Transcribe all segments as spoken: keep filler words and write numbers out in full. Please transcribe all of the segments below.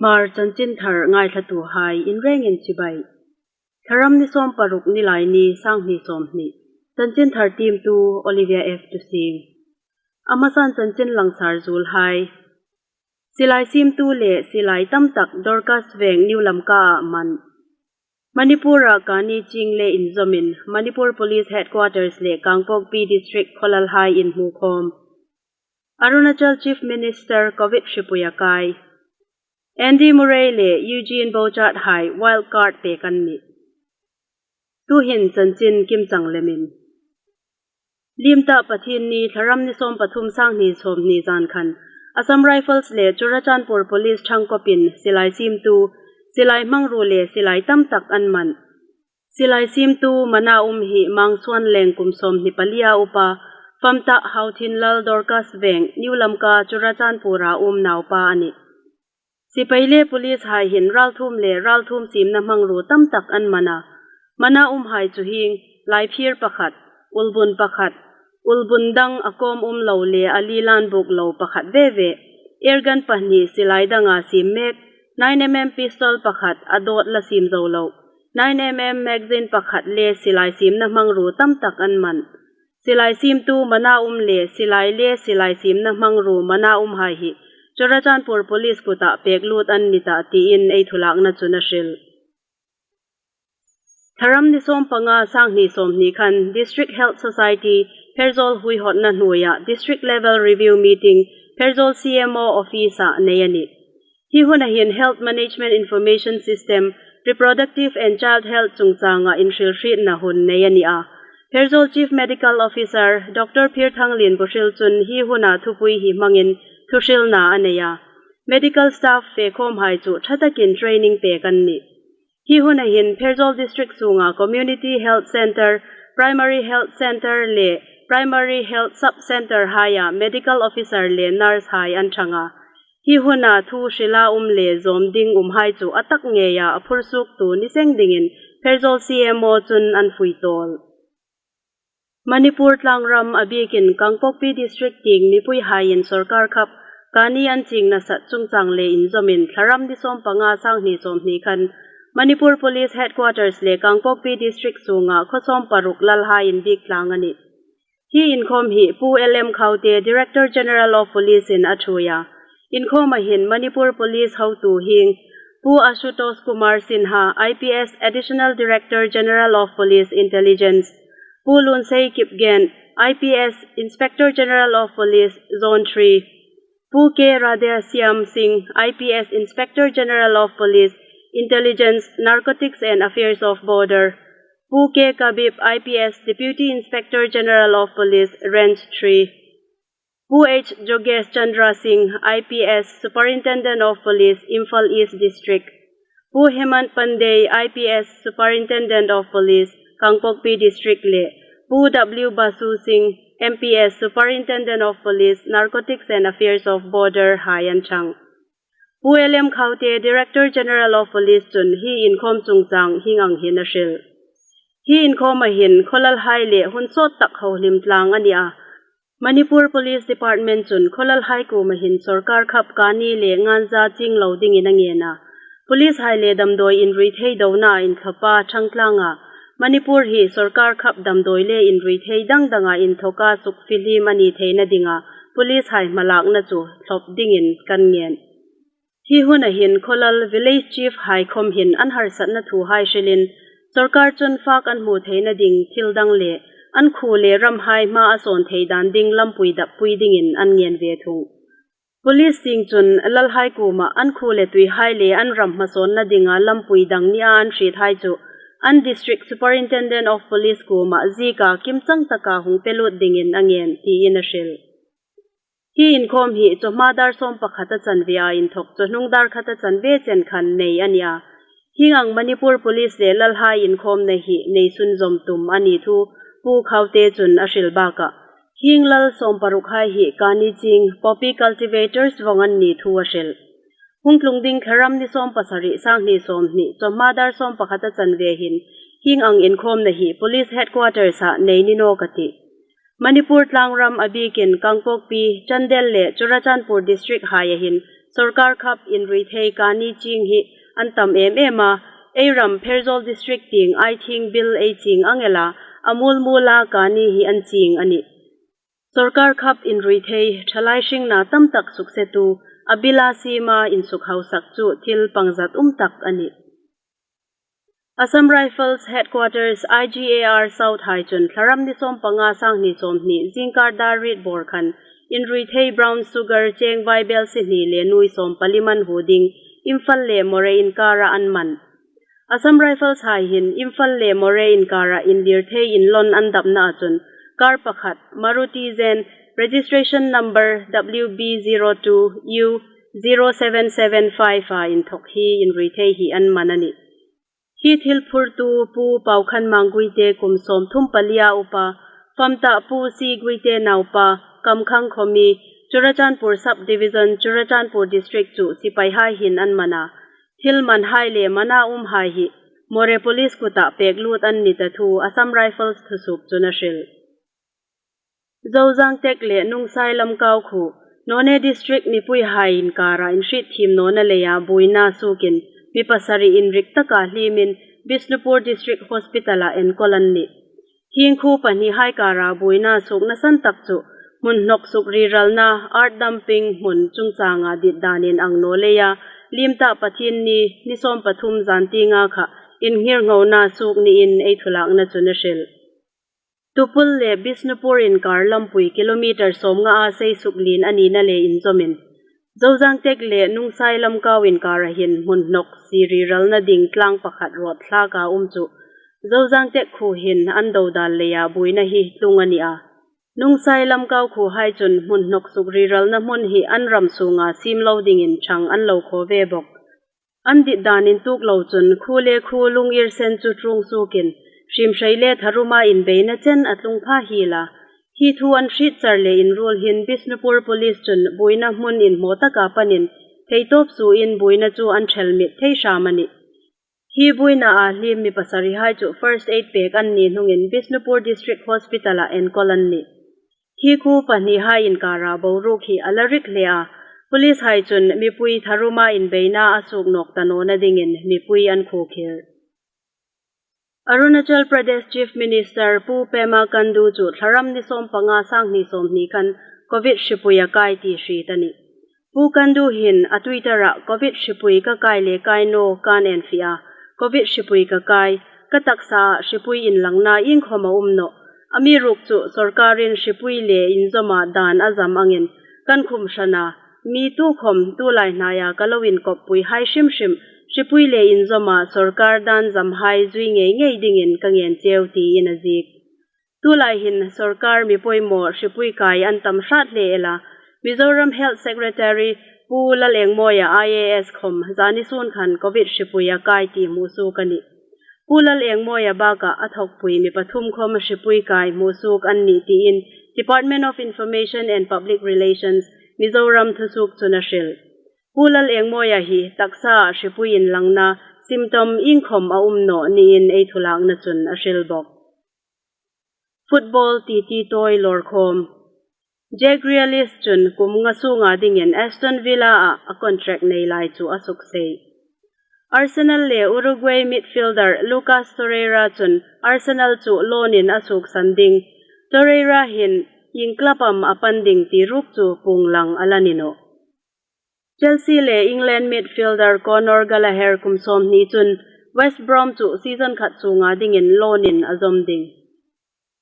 Ar chanchin thar ngaithlatuhai in rengin chibai. Thlaram ni sawm paruk Nilaini, sanghni sawmhni. Chanchin thar tiemtu Olivia F. Tusing. A hmasan chanchin langsar zuolhai. Silai siemtu le silai tamtak Dorcas Veng New Lamka-a man. Manipur-a Kani ching le inzawmin Manipur Police Headquarters le Kangpokpi District khawlalhai inhmukhawm. Arunachal Chief Minister Covid hripuia kai. Andy Murray le Eugene Bouchard hai wild card pek an nih. Tuhin chanchin kimchang lemin. Liem ta Pathienni, Thlaram ni sawm pathum, sanghni sawmhni zan khan Assam Rifles le Churachandpur Police ṭhangkawpin silai siemtu, silai hmangruo le silai tamtak an man. Silai siemtu mana um hi Mangsuan Leng, kum sawmhni palia upa, famtah Hauthinlal Dorcas Veng, New Lamka, Churachandpur-a um naupa a nih. Sipai le police hai hin ralthuom le ralthuom siemna hmangruo tamtak an man a. Mana umhai chu hieng, laiphir pakhat, ulbun pakhat, ulbun dang a kawm um lo le a lilan buk lo pakhat ve ve, airgun pahni silai danga siem mek, nine M M pistol pakhat a dawt la siem zo lo, nine M M magazine pakhat le silai siemna hmangruo tamtak an man. Silai siemtu mana um le silai le silai siemna hmangruo mana umhai hi Churachandpur Police kuta pek lut an ni tah tiin ei thulakna chun a hril. Thlaram ni sawm panga, sanghni sawmhni khan District Health Society Pherzawl huihotna hnuoia District Level Review Meeting Pherzawl C M O Office-a nei a nih. Hi huna hin Health Management Information System, Reproductive and Child Health chungchanga inhrilhrietna hun nei a ni a. Pherzawl Chief Medical Officer Doctor Phirthanglien Buhril chun hi huna thupui hi hmangin thuhrilna a nei a. Medical staff fekhawmhai chu ṭha takin training pek an nih. Hi huna hin Pherzawl District sunga Community Health Centre, Primary Health Centre le Primary Health Sub Centre haia medical officer le nurse hai an ṭhang a. Hi huna thu hrila um le zawm ding umhai chu a tak ngeia a phursuoktu ni seng dingin Pherzawl C M O chun an fui tawl. Manipur tlangram a bikin Kangpokpi District tieng mipuihaiin sawrkar khap Kani an ching nasat chungchang le inzawmin Thlaram ni sawm panga, sanghni sawmhni khan Manipur Police Headquarters le Kangpokpi District sunga khaw sawm paruk lalhai inbiek tlang a nih. Hi inkhawm hi Pu L M Khaute, Director General of Police-in a ṭhuoi a. Inkhawma hin Manipur Police hotu hieng Pu Ashutosh Kumar Sinha, I P S, Additional Director General of Police Intelligence, Pu Lunsei Kipgen, I P S, Inspector General of Police, Zone three, Pu K Radheshyam Singh, I P S, Inspector General of Police, Intelligence, Narcotics and Affairs of Border, Pu K Kabib, I P S, Deputy Inspector General of Police, Range three, Pu H Jogesh Chandra Singh, I P S, Superintendent of Police, Imphal East District, Pu Hemant Pandey, I P S, Superintendent of Police, Kangpokpi District le Pu W Basu Singh, M P S, Superintendent of Police, Narcotics and Affairs of Border hai an ṭhang. Pu L M Khaute, Director General of Police chun hi inkhawm chungchang hieng ang hin a hril. Hi inkhawma hin khawlalhai le hun sawt tak hohlim tlang a ni a. Manipur Police Department chun khawlalhai kuoma hin sawrkar khap Kani le Nganja ching lo dingin a ngen a. Police hai le damdawi inrui thei dona inthlawpa ṭhang tlanga Manipur hi sawrkar khap damdawi le inrui thei dang danga inthoka sukfihlim a ni theina dinga police hai hmalakna chu thlawp dingin kan ngen. Hi huna hin khawlal village chief hai khawm hin an harsatna thuhai hrilin, sawrkar chun fak an hmu theina ding thil dang le an khuo le ramhai hma a sawn thei dan ding lampui dappui dingin an ngen ve thung. Police sing chun lalhai kuoma an khuo le tuihai le an ram hmasawnna dinga lampui dang nia an hriethai chu an District Superintendent of Police kuoma zieka kimchang taka hung pe lut dingin a ngen tiin a hril. Hi inkhawm hi chawhma dar sawm pakhata chanvea inthawk chawhnung dar khata chanve chen khan nei a ni a. Hieng ang Manipur Police le lalhai inkhawmna hi nei sunzawm tum a ni thu Pu Khaute chun a hril bakah, hieng lal sawm parukhai hi Kani ching poppy cultivators vawng an ni thu a hril. Hung tlung ding Thlaram ni sawm pasari, sanghni sawmhni, chawhma dar sawm pakhata chanve hin hieng ang inkhawmna hi Police Headquarters-a nei ni nawk a tih. Manipur tlangram a bikin Kangpokpi, Chandel le Churachandpur District haia hin Sawrkar khap inrui thei kani ching hi an tam em em a, ei ram Pherzawl District tieng Aithieng Bill ei ching ang el a, a mual muala kani hi an ching a nih. Sawrkar khap inrui thei, thalai hringna tam tak suksetu, a Bill-a siema insukhausak chu thil pangzat um tak a nih. Assam Rifles Headquarters, I G A R South hai chun Thlaram ni sawmpanga, sanghni sawmhni zingkar dar riet bawr khan inrui thei brown sugar, cheng, vaibelsi hni le nuoi sawmpali man hu ding Imphal le Moreh inkara an man. Assam Rifles hai hin Imphal le Moreh inkara inlir thei inlawn an dapnaa chun car pakhat Maruti Zen, registration number W B zero two U zero seven seven five a inthawk hi inrui thei hi an man a nih. Hi thil phurtu Pu Paukhanmang Guite, kum sawmthum palia upa, famtah Pu C Guite naupa, Kamkhang khomi, Churachandpur Sub-Division, Churachandpur District chu sipaihai hin an man a, thil manhai le mana umhai hi Moreh Police kuta pek lut an ni ta thu Assam Rifles thusuok chun a hril. Zozang Tek le Nungsai Lamkau khuo, Noney District mipuihai inkara inhrietthiem nawna leia buoina suokin mi pasari inrik taka hliemin Bishnupur District Hospital-a enkawl an nih. Hieng khuo pahnihai kara buoina suokna san tak chu hmun hnawk sukriralna, earth dumping hmun chungchanga ditdanin ang naw leia, Limta Pathienni, ni sawmpathum zantienga kha inngirnghauna suok niin ei thulakna chun a hril. Tupul le Bishnupur inkar lampui kilometer sawmngaa sei suklien a nina le inzawmin, Zozang Tek le Nungsai Lamkau inkara hin hmun hnawk sukriralna ding tlang pakhat rawt thlaka um chu Zozang Tek khuo hin an dodal leia buoina hi tlung a ni a. Nungsai Lamkau khuohai chun hmun hnawk sukriralna hmun hi an ram sunga siem lo dingin ṭhang an lo khaw ve bawk. An ditdan intuok lo chun khuo le khuo lungirsen chu ṭuong suokin, hrimhrei le tharuma inbeina chen a tlung pha hiel a. Hi thu an hriet char le inruol hin Bishnupur Police chun buoina hmun inhmaw taka panin theitawp suoin buoina chu an ṭhelmit thei hram a nih. Hi buoinaa hliem mi pasarihai chu first aid pek an ni hnungin Bishnupur District Hospital-a enkawl an nih. Hi khuo pahnihai inkara boruok hi a la rik hle a, policehai chun mipui tharuma inbeina a suok nawk ta nawna dingin mipui an khuokhir. Arunachal Pradesh Chief Minister Pu Pema Khandu chu Thlaram ni sawmpanga, sanghni sawmhni khan Covid hripui a kai ti hriet a nih. Pu Khandu hin a Twitter-ah Covid hripui ka kai le kai naw kan en fie a, Covid hripui ka kai, ka taksaa hripui inlangna iengkhawm a um nawh. Amiruokchu sawrkarin hripui le inzawma dan a zam angin kan khum hran a, mi tukhawm tulai hnaia ka lo inkawppuihai hrim hrim hripui le inzawma sawrkar dan zamhai zui ngei ngei dingin ka ngen cheu tiin a ziek. Tulai hin sawrkar mi pawimaw hripui kai an tam hrat hle el a, Mizoram Health Secretary Pu Lalengmawia I A S khawm zani sun khan Covid hripui a kai ti hmusuok a nih. Pu Lalengmawia bakah a thawkpui mi pathum khawm hripui kai hmusuok an nih tiin Department of Information and Public Relations Mizoram thusuok chun a hril. Pu Lalengmawia hi taksaa hripui inlangna symptom iengkhawm a um nawh niin ei thulakna chun a hril bawk. Football titi tawi lawrkhawm. Jack Grealish chun kum nga sunga dingin Aston Villa-ah a contract nei lai chu a suksei. Arsenal le Uruguay midfielder Lucas Torreira chun Arsenal chu loan-in a suoksan ding. Torreira hin ieng club am a pan ding ti ruok chu puong lang a la ni nawh. Chelsea le England midfielder Conor Gallagher kum sawmhni chun West Brom chu season khat sunga dingin loan-in a zawm ding.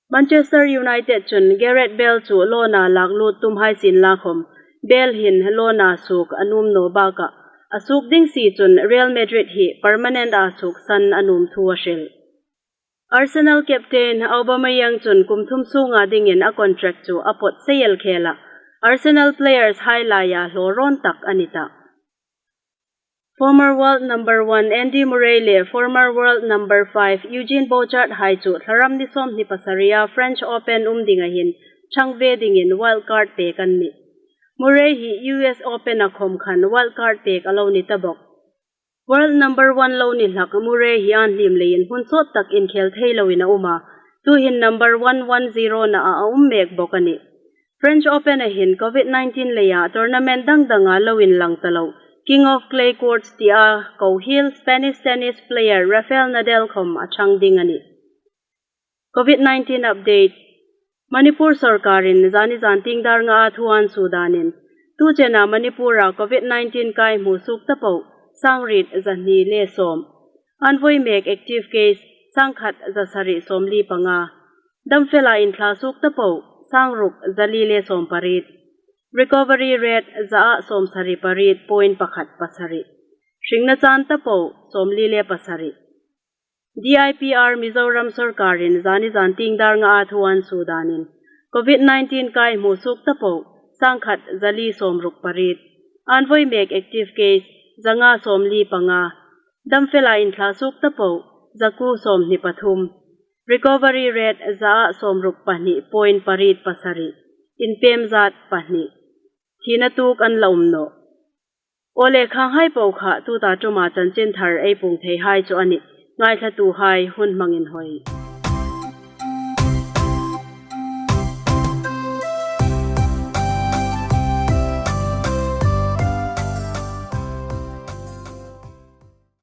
Manchester United chun Gareth Bale chu loan-a lak lut tum hai sien la khawm, Bale hin loan-a suok a nuom naw bakah, a suok ding si chun Real Madrid hi permanent-a suoksan a nuom thu a hril. Arsenal captain Aubameyang chun kum thum sunga dingin a contract chu a pawt sei el khel a, Arsenal players hai laia hlawrawn tak a ni tah. Former world number one Andy Murray le former world number five Eugene Bouchard hai chu Thlaram ni sawmhni pasaria French Open um dinga hin ṭhang ve dingin wild card pek an nih. Murray hi U S Open-a khawm khan wild card pek a lo ni ta bawk. World number one lo ni hlak Murray hi an hlim leiin hmun sawt tak inkhel thei loin a um a, tuhin number one one zero-naa a um mek bawk a nih. French Open-a hin Covid nineteen leia tournament dang danga lo inlang ta lo King of Clay Courts tia ko hiel Spanish tennis player Rafael Nadal khawm a ṭhang ding a nih. Covid nineteen update. Manipur sawrkarin zani zan tieng dar nga-a thu an suo danin, tu chena Manipur-a Covid nineteen kai hmu suok ta po sang riet za hni le sawm. An voi mek active case sang khat za sari sawmli panga. Damfela inthla suok ta po sang ruk zali le sawm pariet. Recovery rate za a sawm sari pariet point pakhat pasari. Hringna chan ta po sawmli le pasari. D I P R Mizoram sawrkarin zani zan tieng dar nga-a thu an suo danin, Covid nineteen kai hmu suok ta po sang khat zali sawm ruk pariet. An voi mek active case za nga sawmli panga. Damfela inthla suok ta po za kuo sawmhni pathum. Recovery rate za a sawm ruk pahni point pariet pasari. Inpem zat pahni. Thina tuok an la um nawh. Aw le, khanghai po kha tuta ṭuma chanchin thar ei puong theihai chu a nih. Ngaithlatuhai hun hmangin hoi.